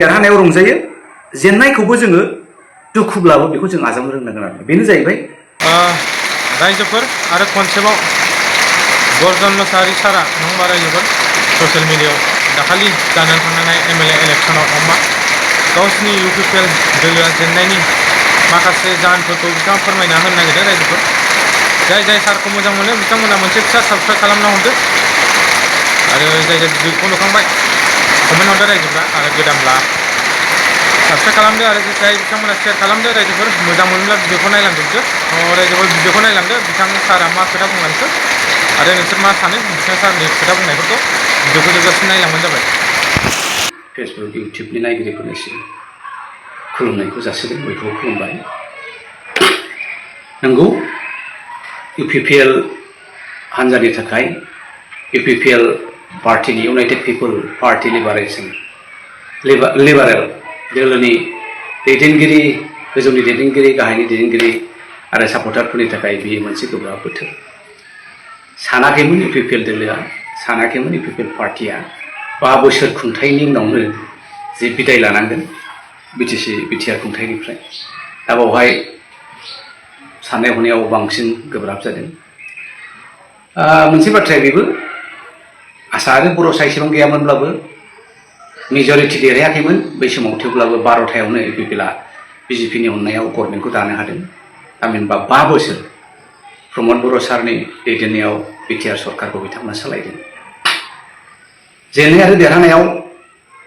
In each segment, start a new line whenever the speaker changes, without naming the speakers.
देरहानायाव रंजायो जेननायखौबो जोङो दुखुब्लाबो बेखौ जों आजावनो रोंनांगोन आरो बेनो जाहैबाय
रायजोफोर आरो खनसेबाव गर्जन मोसाहारि सारा नङा होमबा रायजोफोर ससियेल मिडियायाव दाखालि जानानै थांनाय एमएलए इलेक्सनाव नङा होमबा गावसिनि इउपिपिएल दोलोआ जेननायनि माखासे जाहोनफोरखौ बिथाङा फोरमायना होनो नागिरदों रायजोफोर जाय जाय सारखौ मोजां मोनो बिथांमोना मोनसे फिसा साबस्क्राइब खालामना हरदो आरो जाय जाय भिडिअखौ नुखांबाय कमेन्ट हरदो रायजोफ्रा आरो गोदानब्ला साबस्क्राइब खालामदो आरो जाय बिथांमोना शेयार खालामदो रायजोफोर मोजां मोनोब्ला भिडिअखौ नायलांजोबदो रायजोफोर भिडिअखौ नायलांदो बिथां सारा मा खोथा बुंलांखो आरो नोंसोर मा सानो बिथां सारनि खोथा बुंनायफोरखौ भिडिअखौ जोबजासिम नायलांबानो जाबाय।
फेसबुक इउटिउबनि नायगिरिफोरनिसिम खुलुमनायखौ जासिगोन बयखौबो खुलुमबाय। नंगौ इउपिपिएल हान्जानि थाखाय इउपिपिएल पार्टिनि इउनाइटेड पिपल पार्टि लिबारेल दोलोनि दैदेनगिरि गोजौनि दैदेनगिरि गाहायनि दैदेनगिरि आरो सापर्टारफोरनि थाखाय बेयो मोनसे गोब्राब बोथोर। सानाखैमोन इउपिपिएल दोलोआ सानाखैमोन इउपिपिएल पार्टिया 5 बोसोर खुंथायनि उनावनो जे बिदाय लानांगोन बिटिआर खुंथायनिफ्राय दा बावहाय साननाय हनायाव बांसिन गोब्राब जादों। मोनसे बाथ्राया बेबो आसा आरो भरसा एसेबां गैयामोनब्लाबो मेजरिटि देरहायाखैमोन बै समाव थेवब्लाबो 12थायावनो इउपिपिएलआ बिजेपिनि अननायाव गभर्नमेन्टखौ दानो हादों। थामहिनबा 5 बोसोर प्रमद बर' सारनि दैदेननायाव बिटिआर सरकारखौ बिथांमोना सालायदों। जेननाय आरो देरहानायाव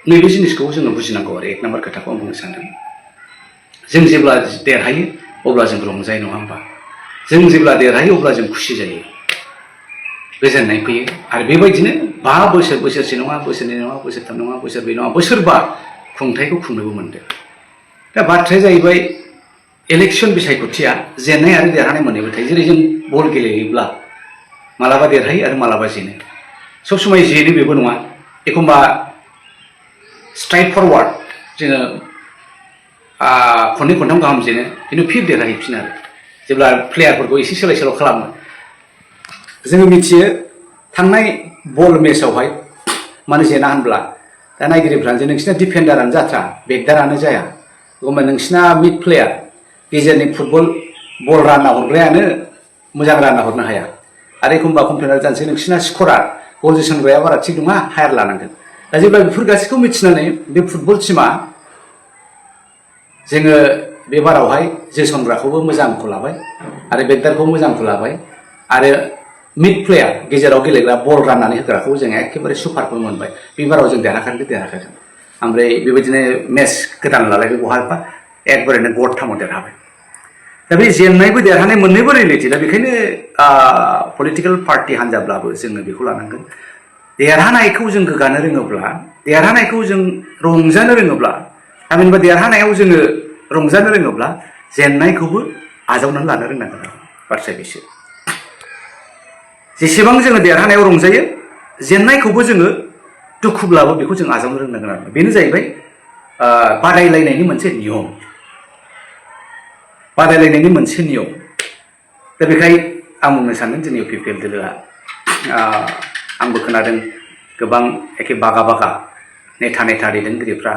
नैबे जिनिसखौ जोङो बुजिनांगौ आरो 1 नाम्बार खोथाखौ आं बुंनो सानदों। जों जेब्ला देरहायो अब्ला जों रंजायो नङा होमबा? जों जेब्ला देरहायो अब्ला जों खुसि जायो गोजोननाय फैयो आरो बेबायदिनो 5 बोसोर बोसोरसे नङा बोसोरनै नङा बोसोरथाम नङा बोसोरब्रै नङा बोसोरबा खुंथायखौ खुंनोबो मोनदों। दा बाथ्राया जाहैबाय इलेक्सन बिसायख'थिया जेननाय आरो देरहानाय मोननैबो थायो। जेरै जों बल गेलेयोब्ला मालाबा देरहायो आरो मालाबा जेनो सब समाय जेनो बेबो नङा। एखमबा स्ट्राइट फरवार्ड जोङो खननै खनथाम गाहाम जेनो खिन्थु फिर देरहाहैफिनो आरो जेब्ला प्लेयारफोरखौ एसे सोलाय सोल' खालामो। जोङो मिथियो थांनाय बल मेचआवहाय मानो जेना होनब्ला दा नायगिरिफ्रानो जे नोंसिना डिफेन्डारानो जाथ्रा बेगदारानो जाया एखमबा नोंसिना मिड प्लेयार गेजेरनि फुटबल बल रानना हरग्रायानो मोजां रानना हरनो हाया आरो एखमबा कमप्लेनार जानोसै नोंसिना स्करार गल जोसनग्राया बारा थिग नङा हायार लानांगोन। दा जेब्ला बेफोर गासैखौ मिथिनानै बे फुटबल टिमा जोङो बे बारावहाय जोसनग्राखौबो मोजांखौ लाबाय आरो बेगदारखौ मोजांखौ लाबाय आरो मिड प्लेयार गेजेराव गेलेग्रा बल राननानै होग्राखौ जों एखेबारे सुपारखौ मोनबाय। बे बाराव जों देरहाखादों ओमफ्राय बेबायदिनो मेच गोदान लालायबाय बहाबा एकबारैनो ग'थामाव देरहाबाय। दा बे जेननायबो देरहानाय मोननैबो रिलेटिभ। दा बेखायनो पलिटिकेल पार्टि हान्जाब्लाबो जोङो बेखौ लानांगोन देरहानायखौ जों गोग्गानो रोङोब्ला देरहानायखौ जों रंजानो रोङोब्ला थामहिनबा देरहानायाव जोङो रंजानो रोङोब्ला जेननायखौबो आजावनानै लानो रोंनांगोन आरो बाथ्राया बेसो। जेसेबां जोङो देरहानायाव रंजायो जेननायखौबो जोङो दुखुब्लाबो बेखौ जों आजावनो रोंनांगोन आरो बेनो जाहैबाय बादायलायनायनि मोनसे नियम। बादायलायनायनि मोनसे नियम। दा बेखाय आं बुंनो सानदों जोंनि इउपिपिएल दोलोआ आंबो खोनादों गोबां एखे बागा नेथा दैदेनगिरिफ्रा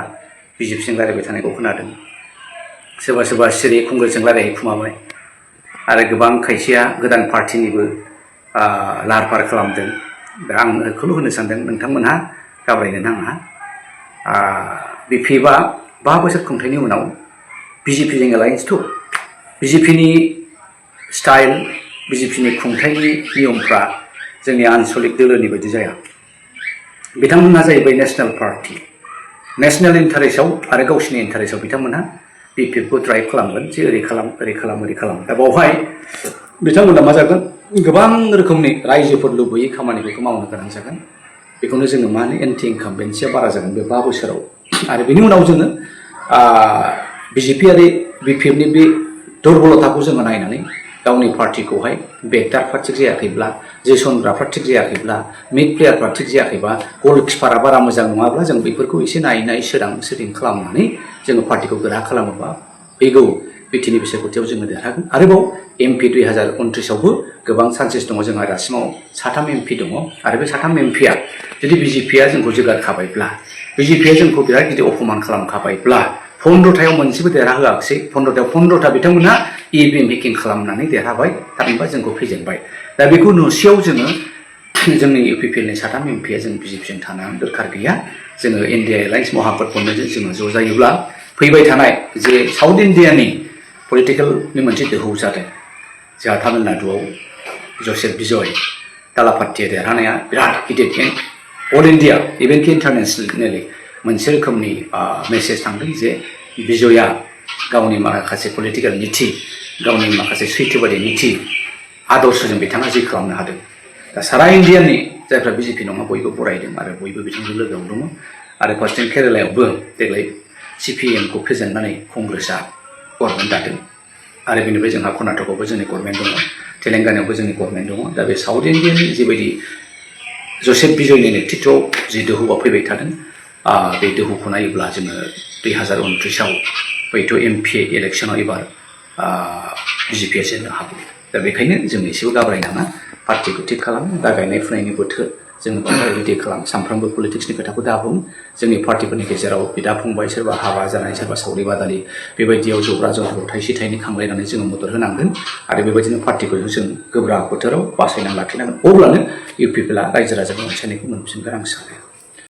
बिजेपिजों रायलायबाय थानायखौ खोनादों। सोरबा सोरबा सिरि कंग्रेसजों रायलायहैखुमाबाय आरो गोबां खायसेया गोदान पार्टिनिबो लाहार फाहार खालामदों। दा आं बेखौल' होनो सानदों नोंथांमोनहा घाबरायनो नाङा। बिपिएफआ 5 बोसोर खुंथायनि उनाव बिजेपिजों एलायन्सथ' बिजेपिनि स्टाइल बिजेपिनि खुंथायनि नियमफ्रा जोंनि आनसलिक दोलोनि बायदि जाया। बिथांमोनहा जाहैबाय नेशनेल पार्टि नेशनेल इन्टारेस्टआव आरो गावसिनि इन्टारेस्टआव बिथांमोनहा बिपिएफखौ ड्राइभ खालामगोन जे ओरै खालाम ओरै खालाम ओरै खालाम। दा बावहाय बिथांमोना मा जागोन गोबां रोखोमनि रायजोफोर लुबैयै खामानिफोरखौ मावनो गोनां जागोन। बेखौनो जोङो मा होनो एन्टि इनकामबेन्सिया बारा जागोन बे 5 बोसोराव आरो बेनि उनाव जोङो बिजेपि आरो बिपिएफनि बे दुरबलताखौ जोङो नायनानै गावनि पार्टिखौहाय बेगदारफ्रा थिग जायाखैब्ला जोसनग्राफ्रा थिग जायाखैब्ला मिड प्लेयारफ्रा थिग जायाखैबा गलकिपारा बारा मोजां नङाब्ला जों बेफोरखौ एसे नायै सोदिं खालामनानै जोङो पार्टिखौ गोरा खालामोबा फैगौ बिटिनि बिसायख'थियाव जोङो देरहागोन। आरोबाव एमपि 2029आवबो गोबां चान्सेस दङ। जोंहा दासिमाव 3 एमपि दङ आरो बे 3 एमपिया जुदि बिजेपिया जोंखौ जोगारखाबायब्ला बिजेपिया जोंखौ बिराद गिदिर अपमान खालामखाबायब्ला 15थायाव मोनसेबो देरहाहोआखिसै 15थायाव 15था बिथांमोनहा EVM हेकिं खालामनानै देरहाबाय थामहिनबा जोंखौ फेजेनबाय दा बेखौ नुसेयाव जोङो जोंनि UPPLनि 3 MPया जों बिजेपिजों थानो दरखार गैया जोङो इन्डिया एलायन्स महागठबन्धनजों जोङो ज' जायोब्ला फैबाय थानाय जे साउथ इन्डियानि पलिटिकेलनि मोनसे दोहौ जादों जोंहा तामिलनाडुआव जसेफ बिजय तालापात्तिया देरहानाया बिराद गिदिर अल इन्डिया इभेन इन्टारनेसनेलि मोनसे रोखोमनि मेसेज थांदों जे बिजयआ गावनि माखासे पलिटिकेल नीति गावनि माखासे सैथोबादि नीति आदर्शजों बिथाङा जि खालामनो हादों दा सारा इन्डियानि जायफ्रा बिजेपि नङा बयबो बरायदों आरो बयबो बिथांजों लोगोआव दङ आरो फारसेथिं केरेलायावबो देग्लाय CPM-खौ फेजेननानै कंग्रेसआ गभर्नमेन्ट दादों आरो बेनिफ्राय जोंहा कर्नाटकआवबो जोंनि गभर्नमेन्ट दङ तेलेंगानायावबो जोंनि गभर्नमेन्ट दङ दा बे साउथ इन्डियानि जिबायदि जसेफ बिजयनि नेतृत्वआव जि दोहौआ फैबाय थादों बे दोहौखौ नायोब्ला जोङो 2029आव हयथ' MP इलेक्सनाव एबार बिजेपिया जेननो हागौ दा बेखायनो जों एसेबो घाबरायनाङा पार्टिखौ थिग खालाम दा गायनाय फुनायनि बोथोर जोङो बांद्राय रेडि खालाम सानफ्रोमबो पलिटिक्सनि खोथाखौ दाबुं जोंनि पार्टिफोरनि गेजेराव बिदा फंबाय सोरबा हाबा जानाय सोरबा सावरि बादालि बेबायदियाव जब्रा जन्थ्र थाइसे थाइनै खांलायनानै जोङो मदद होनांगोन आरो बेबायदिनो पार्टिखौ जों गोब्राब बोथोराव बासायनानै लाखिनांगोन अब्लानो UPPLआ रायजो राजानि अनसायनायखौ मोनफिनगोन आं सानो